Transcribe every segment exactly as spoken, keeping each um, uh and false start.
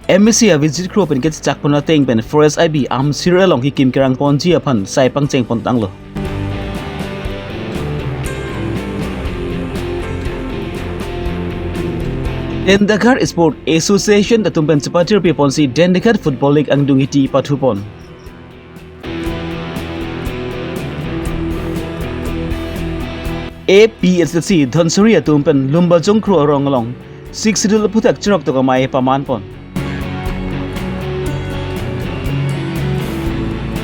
M A C avisit kro pen kechechak pon ateng pen Forest I B Amsir along kekim kerang ponji aphan sai pangcheng pon tanglo. Dendaghar Sport Association atum pen chepatir pi ponsi Dendaghar Football League angdung iti pathu pon. A P H L C Dhansiri atum pen Lumbajong Kro arong along Sixth Schedule aphuthak chirok tok amei paman pon.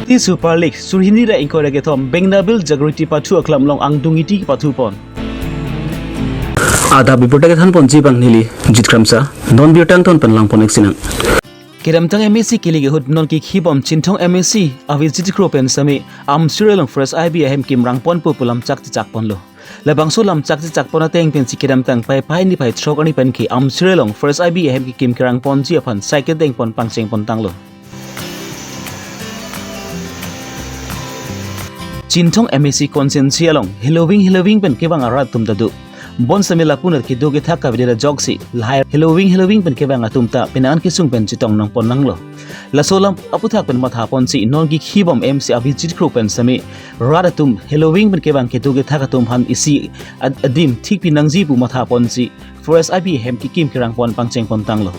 Ti Super League surhini ra ingkoi ra kethom Bengnabil Jagriti pathu aklam along angdung iti pathu pon. Adap birta kethan ponji abang neli Jit Kramsa, non birta angton pen lang pon ik sinang. Kedamtang M A C kili ahut non kekhibom Chinthong M A C avisit kro pen sami Amsir along Forest I B ahem kim rang pon pu pu lam chak chak ponlo. Labangso lam chak chak pon ateng pensi kedamtang Paipai niphai throk arni pen ke Amsir along Forest I B ahem kekim kerang ponji aphan sai kedeng pon pangcheng pon tanglo. Chinthong M A C constituency along heloving heloving pen kevang arat atum ta do. Bonsitame lapu nat kedo kethak kavede ajoksi lahai heloving heloving pen kevang atum ta penang kesung pen chetong nang pon nanglo. Laso alam aphuthak pen matha ponsi non kekhibom M A C avisit kro pen sami rat atum heloving pen kevang kedo kethak atum aphan isi ad- adim thik pi nangji pu matha ponsi Forest I B ahem kekim kerang pon pangcheng pon tanglo.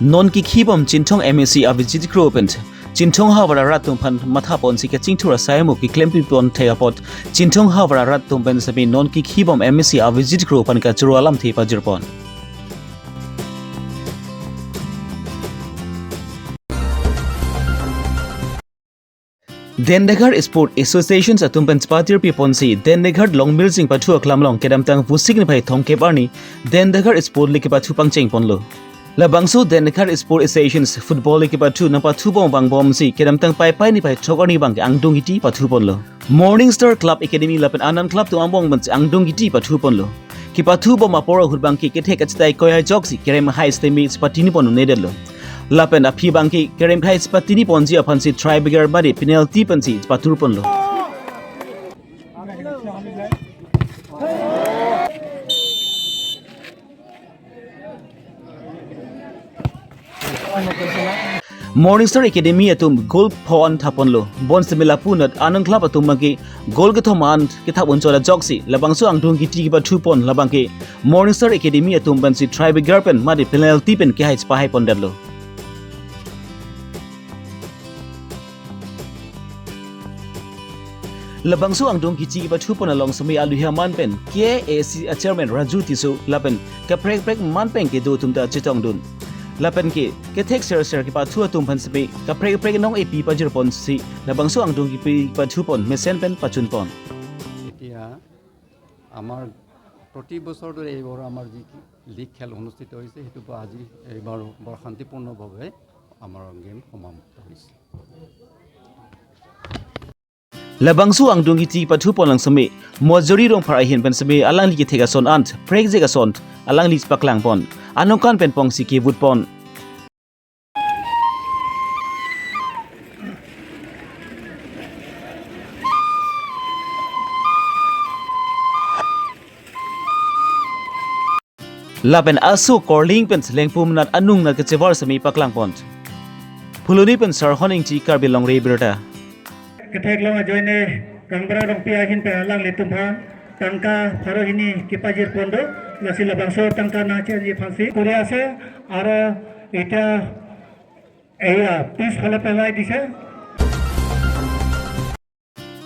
Non kekhibom Chinthong M A C avisit kro pen Chinthong havar arat atum aphan matha ponsi kachingthur asai mo keklem pi pon thek apot Chinthong havar arat atum pen sami non kekhibom M A C avisit kro aphan kachoro alamthe pajir pon. Dendaghar Sport Association atum pen chepatir pi ponsi Dendaghar Longmirsing pathu aklam along kedamtang Vosik niphai thomkep arni Dendaghar Sport League kepathu pangcheng ponlo. Labangso Dendaghar Sport Association Football League kepathu nangpathu bom bang bomsi kedamtang Paipai niphai throk arni abang ke angdung iti pathu ponlo. Morning Star Club Academy lapen Anand Club atum angbong pensi angdung iti pathu ponlo. Kepathu bom apor ahut abang ke kethek achetai koi ajoksi kerem hai sitame chepatini pon un-edetlo. Lapen aphi abang ke kerem hai chepatini ponji aphansi try bigger mate penalty pensi patur ponlo. Morning Star Academy atum goal pho an thap ponlo. Bonsitame lapu nat Anand Club atum abang ke goal kethom an kethap un chot ajoksi labangso angdung iti kepathu pon labang ke Morning Star Academy atum pensi try bigger pen mate penalty pen kehai chepahai pondetlo. Labangso angdung iti kepathu pon along sami aluhi aman pen K A A C a Chairman Raju Tisso lapen kaprek kaprek man pen kedo atum ta chetongdun. Lapen ke kethek ser ser kepathu atum aphan sami kaprek kaprek nong epi pajir ponsi labangso angdung iti kepathu pon mesen pen pachun pon. এতিয়া আমাৰ প্ৰতি বছৰ দৰে এইবাৰ আমাৰ যি লীগ খেল অনুষ্ঠিত হৈছে, সেইটো পৰা আজি এইবাৰ বৰ শান্তিপূৰ্ণভাৱে আমাৰ গেম সমাপ্ত হৈছে। Labangso angdung iti kepathu pon along sami Mojori Rongphar ahin pen sami alangli kethek ason an prekjek ason alangli paklang pon. Anokkan pen pongsi kevut pon. Lapen aso Korling pen Lengpum nat anung nat kechevar sami paklang pon. Phuloni pen Sarhon Ingti, Karbi Longri Abirta. Kethek along ajoine Kangbura Rongpi ahin pen alanglitum aphan tangka pharo hini kepajir pon do, lasi labangso tangka nangchenji aphansi kuri ase, aro eta eya peace phale pelai dise.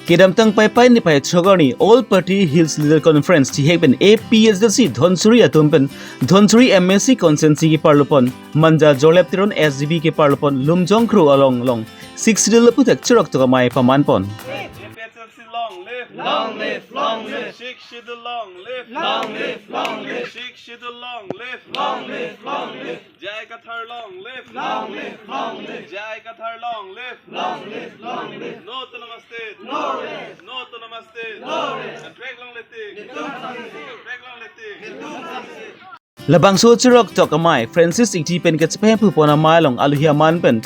Kedamtang Paipai niphai throk arni All Party Hills Leader Conference thihek pen A P H L C Dhansiri atum pen Dhansiri M A C constituency keparlo pon, Manja Jorlep Teron S G B keparlo pon, Lumjong Kro along along Sixth Schedule aphuthak chirok tok amei paman pon. A P H L C long live! Long live! Long live! Sixth Schedule long live! Long live! Long live! Sixth Schedule long live! Long live! Long live! J I Kathar long live! Long live! Long live! J I Kathar long live! Long live! Long live! No autonomous state! No rest! No autonomous state! No rest! Kaprek longle tik! Kaprek longle tik! Kaprek longle tik! Labangso chirok tok amei Francis Ingti pen kachepahemphu pon amei along aluhi aman pen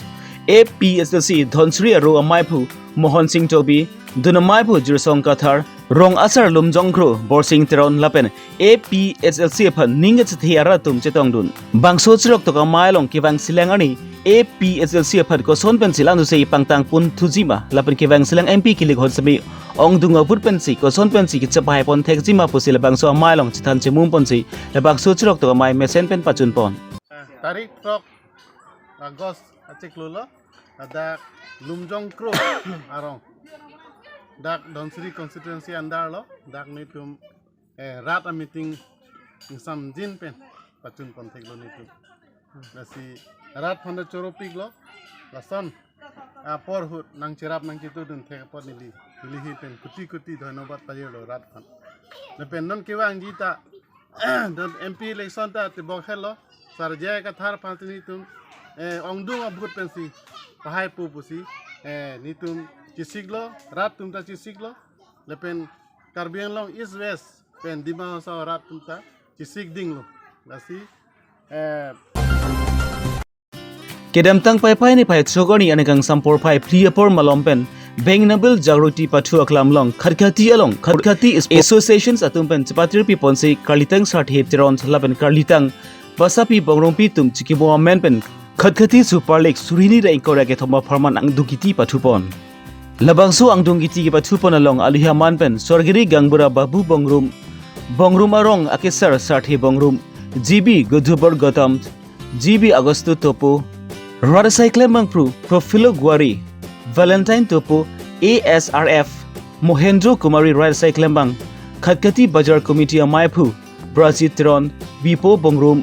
A P H L C Dhansiri aro ameiphu Mohon Singh Tokbi, dun ameiphu Jirsong Kathar, Rong asar Lumjong Kro, Borsing Teron lapen A P H L C aphan ning kachethe arat atum chetongdun. Bangso cheroktok amei along kevang silang arni A P H L C aphan koson pensi langduse ipangtang pon thuji ma lapen kevang silang M P kilik hon semi ongdung avut pensi koson pensi kachepahai pon thekji ma pusi labangso amei along chethan chemum ponsi labangso cheroktok amei mesen pen pachun pon. Tarik throk August achiklo lo, ladak Lumjong Kro arong, dak Dhansiri constituency under lo, dak netum eh, rat a meeting ingsamjin pen pachun pon theklo netum. Lasi rat aphan ta choropiklo, lason apor ahut nangcherap nangchetudun thek apot neli, neli ahin pen kuti kuti dhonyobad pajirlo rat aphan. Lapen non kevangji ta don M P election ta tebok helo, Sar J I Kathar aphan netum eh, ongdung avut pensi pahai po pusi eh, netum chesiklo, rat atum ta chesiklo, lapen Karbi Anglong East West pen Dima Hasao arat atum ta chesik dinglo. Lasi eh, Kedamtang Paipai niphai throk arni aningkangsam porphai phli apor malom pen Beng Nabil Jagruti pathu aklam along Khatkhati along Khatkhati Associations atum pen chepatirpi ponsi Karlitang Sarthe Teron lapen Karlitang Basapi Bongrumpi atum chikimo amen pen Khatkhati Super League suri hini ra ingkoi ra kethom apharman angdung kiti pathu pon. Labangso angdung kiti kepathu pon along aluhi aman pen Swargiri Gangbura Babu Bongrum, Bongrum arong akesar Sarthe Bongrum, G B Godhubor Gautam, G B Augusto Topo, rat asai klembang Phru Profilo Guari, Valentine Topo, A S R F, Mohendro Kumari rat asai klembang, Khatkhati Bajar Committee amaiphu, Brajit Teron, Bipo Bongrum,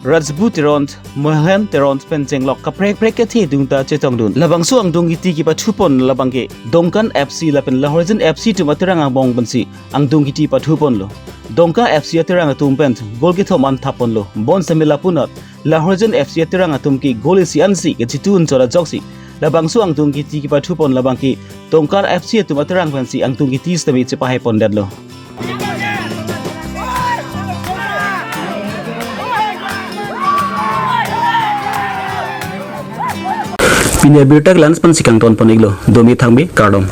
Rajbu Teron, Mohen Teron pen chenglok kaprek prek kethe adung ta chetongdun. Labangso angdung kiti kepathu pon labang ke Dongkan F C lapen Lahorijan F C atum aterang angbong pensi angdung kiti pathu ponlo. Dongkan F C aterang atum pen goal kethom an thap ponlo. Bonsitame lapunat Lahorijan F C aterang atum ke goal isi ansi kachetun chot ajoksi labangso angdung kiti kepathu pon labang ke Dongkan F C atum aterang pensi angdung kiti sitame chepahai pondetlo. Pini abirta ke la-an pensi kangton pon-iklo, domi thangbi kardom.